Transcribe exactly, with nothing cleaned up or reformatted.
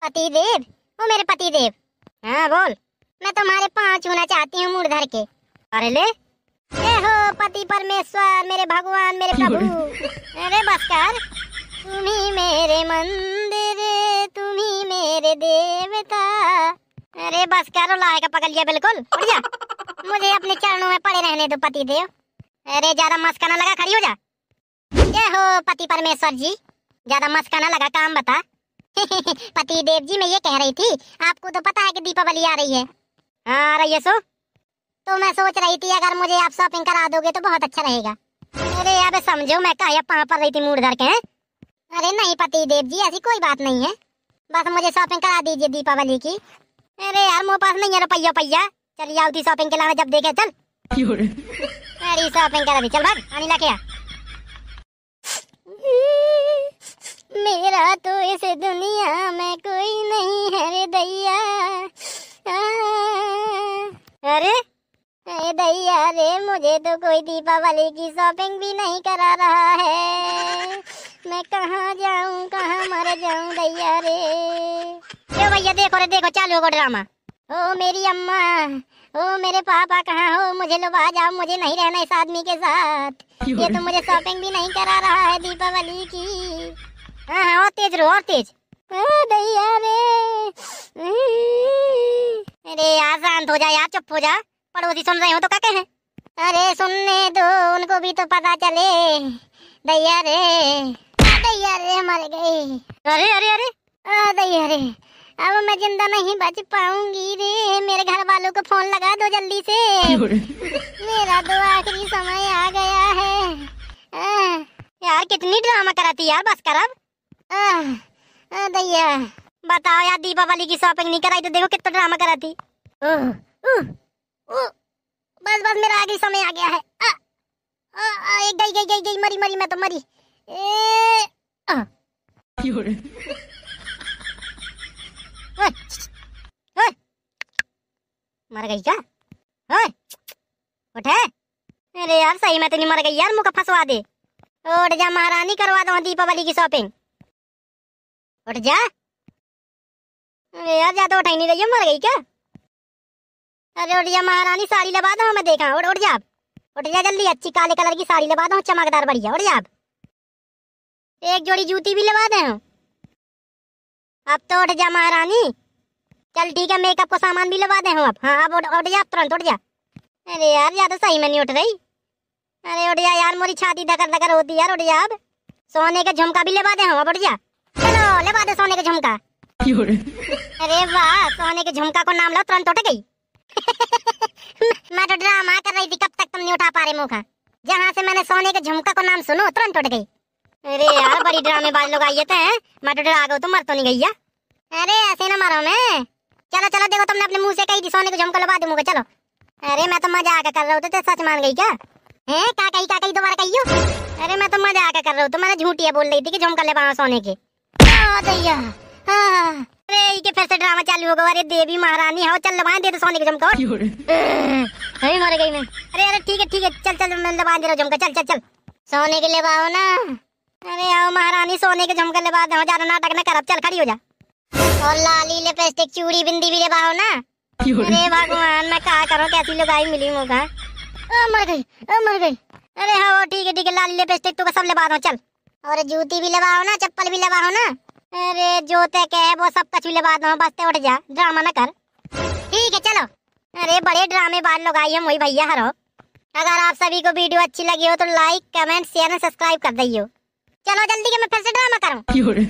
पति देव, ओ मेरे पति देव। हाँ, बोल। मैं तुम्हारे पाँव छूना चाहती हूँ मूड़ धर के। अरे ले। हे हो पति परमेश्वर, मेरे भगवान, मेरे प्रभु। अरे बस कर। तुम ही मेरे मंदिर, तुम ही मेरे देवता। अरे बस कर, लायक पकड़ लिया बिल्कुल। उठ जा। मुझे अपने चरणों में पड़े रहने दो पति देव। अरे ज्यादा मस्का ना लगा, खड़ी हो जा। जय हो पति परमेश्वर जी, ज्यादा मस्का ना लगा, काम बता। पति देव जी, मैं ये कह रही थी, आपको तो पता है कि दीपावली आ रही है। हाँ, आ रही है सो। तो मैं सोच रही थी अगर मुझे आप shopping करा दोगे तो बहुत अच्छा रहेगा। अरे अबे समझो, मैं काहे पाँव पर रही थी मूड़ धर के, हैं? अरे नहीं पति देव जी, ऐसी कोई बात नहीं है, बस मुझे shopping करा दीजिए दीपावली की। अरे यार, मोर पास नहीं है रुपया पैया, चली आओ थी shopping के लावे जब देखे, चल। क्यों रे? अरे shopping करा दी, चल भाग, पानी लाके आ। मेरा तो इस दुनिया में कोई नहीं है रे दैया। आ। अरे, अरे दैया रे, मुझे तो कोई दीपावली की shopping भी नहीं करा रहा है। मैं कहाँ जाऊँ, कहाँ मर जाऊँ दैया रे। यो भैया, देखो रे, देखो, चालू होगो drama। ओ मेरी अम्मा, ओ मेरे पापा कहाँ हो, मुझे लुभा जाओ, मुझे नहीं रहना इस आदमी के साथ। ये तो मुझे shopping भी नहीं करा रहा है दीपावली की। हाँ, हाँ, और तेज रो, और तेज। ओ दैया रे। अरे यार, शांत हो जा यार, चुप हो जा। पड़ोसी सुन रहे हो तो क्या कहें? अरे सुनने दो, उनको भी तो पता चले। दैया रे, आ दैया रे, मर गई। अरे, अरे, अरे। आ दैया रे, अब मैं जिंदा नहीं बच पाऊंगी रे। मेरे घर वालों को फोन लगा दो जल्दी से। क्यों रे? मेरा तो आखिरी समय आ गया है। आ। यार, कितनी drama कराती यार, बस कर अब। आ, आ दैया। बताओ यार, दीपावली की shopping नहीं कराई तो देखो कितना drama कराती। ओह, ओह, ओह। बस, बस, मेरा आखिरी समय आ गया है। आ, आ, आ, ए, गई, गई, गई, गई, मरी, मरी, मैं तो मरी। ए, आ। क्यों रे? ओए, ओए, मर गई क्या? ओए, उठे। अरे यार, सही में तो नहीं मर गई यार, मुँह का फंसवा दे। उठ जा महारानी, करवा दो दीपावली की shopping। उठ जा। अरे यार, ज्यादा उठाई नहीं रही है, मर गई क्या? अरे उठ जा महारानी, साड़ी लबा दो, मैं देखा। उठ, उठ जा। उठ जा जल्दी, अच्छी काले colour की साड़ी लबा दो, चमकदार बढ़िया। उठ जा। एक जोड़ी जूती भी लबा दे हो। अब तो उठ जा महारानी। चल ठीक है, makeup को सामान भी लबा दे हो अब। हाँ, अब उठ, उठ जा, अब तुरंत उठ जा। अरे यार, या तो सही में नहीं उठ रही। अरे उठ जा यार, मोरी छाती धकर धकर होती यार, उठ जा अब। सोने के झुमका भी लेवा दे हम, अब उठ जा। चलो, लेवा दे सोने के झुमका। क्यों रे? अरे वाह, सोने के झुमका को नाम लो, तुरंत उठ गई। मैं तो drama कर रही थी, कब तक तुम नहीं उठा पा रहे मुँह का। जहाँ से मैंने सोने के झुमका को नाम सुनो, तुरंत उठ गई। अरे यार, बड़ी ड्रामेबाज लोग आई है ते, हैं? मैं तो डरा गयो, तुम मर तो नहीं गई है? अरे ऐसे ना मारो मैं। चलो, चलो, देखो तुमने अपने मुँह से कही थी सोने के झुमका लबा दे मुँह का, चलो। अरे मैं तो मजाक कर रहा हूँ, तो ते सच मान गई क्या? हैं? का कही, का कही, दोबारा कहियो। अरे मैं तो मजाक कर रहा हूँ, तो मैंने झूठिया बोल रही थी कि झुमका लेवा सोने के। ओ दैया, हाँ। अरे, ई के फिर से ड्रामा चालू हो गवा। अरे देवी महारानी, हो चल, लबान दे दे सोने के झुमका। क्यों रे? अरे मर गई मैं। अरे, अरे, ठीक है, ठीक है, चल, चल, मैं लबान दे रहा हूँ झुमका, चल, चल, चल। सोने के लेवाओ ना। अरे आओ महारानी, सोने के झुमका लेवा दे, ज्यादा नाटक ना करब, चल खड़ी हो जा। और लाली, लिपस्टिक, चूड़ी, बिंदी भी लेवाओ ना। क्यों रे? अरे भगवान, मैं का करूँ, कैसी लुगाई मिली मुँह का। ओ मर गई, ओ मर गई। अरे हाँ, वो ठीक है, ठीक है, लाली, लिपस्टिक तू का सब लेवा दो, चल। और जूती भी लेवाओ ना, चप्पल भी लेवाओ ना। अरे जो ते कहे वो सब कछु लेवा दो, बस ते उठ जा, ड्रामा ना कर। ठीक है, चलो। अरे बड़े ड्रामेबाज लोग आई हम वही भैया हरो। अगर आप सभी को video अच्छी लगी हो तो like, comment, share and subscribe कर दइयो। चलो जल्दी के मैं फिर से ड्रामा करूँ। क्यों रे?